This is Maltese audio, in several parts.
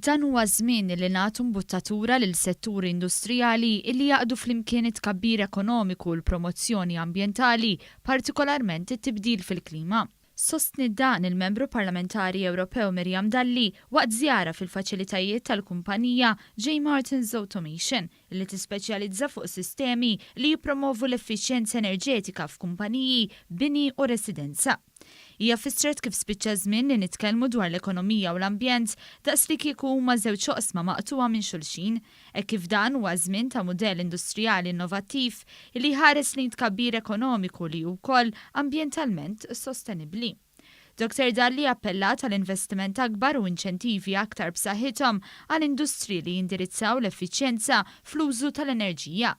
Dan huwa ż-żmien li nagħtu mbuttatura lil setturi industrijali li jgħaqqdu flimkien it-tkabbir ekonomiku u l-promozzjoni ambjentali, partikolarment it-tibdil fil-klima. Sostniet dan il-Membru Parlamentari Ewropew Miriam Dalli waqt żjara fil-faċilitajiet tal-kumpanija J. Martins Automation li tispeċjalizza fuq sistemi li jippromovu l-effiċjenza enerġetika f'kumpaniji, bini u residenza. Hija fissret kif spiċċa ż-żmien li nitkellmu dwar l-ekonomija u l-ambjent daqs li kieku huma żewġ oqsma maqtugħa minn xulxin, hekk kif dan huwa żmien ta' mudell industrijali innovattiv li jħares lejn tkabbir ekonomiku li hu wkoll ambjentalment sostenibbli. Dottor Dalli appellat għal investiment akbar u inċentivi aktar b'saħħithom għal industriji li jindirizzaw l-effiċjenza fl-użu tal-enerġija.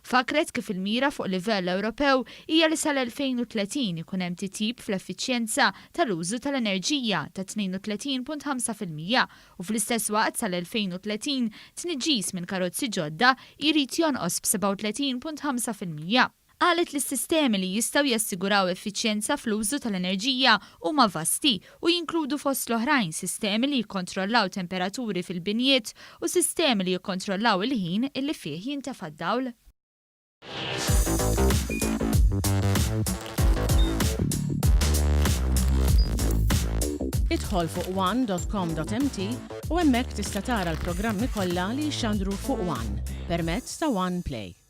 Fakkret kif il-mira fuq livell Ewropew hija li sal-2030 ikun hemm titjib fl-effiċjenza tal-użu tal-enerġija ta' 32.5% u fl-istess waqt sal-2030 tniġġis minn karozzi ġodda jrid jonqos b'37.5%. Qalet li s-sistemi li jistgħu jassiguraw effiċjenza fl-użu tal-enerġija huma vasti u jinkludu fost l-oħrajn sistemi li jikkontrollaw temperaturi fil-binjiet u sistemi li jikkontrollaw il-ħin illi fih jintefa' d-dawl. Idħol fuq one.com.mt u hemmhekk tista' tara l-programmi kollha li jixxandru fuq One permezz ta' One Play.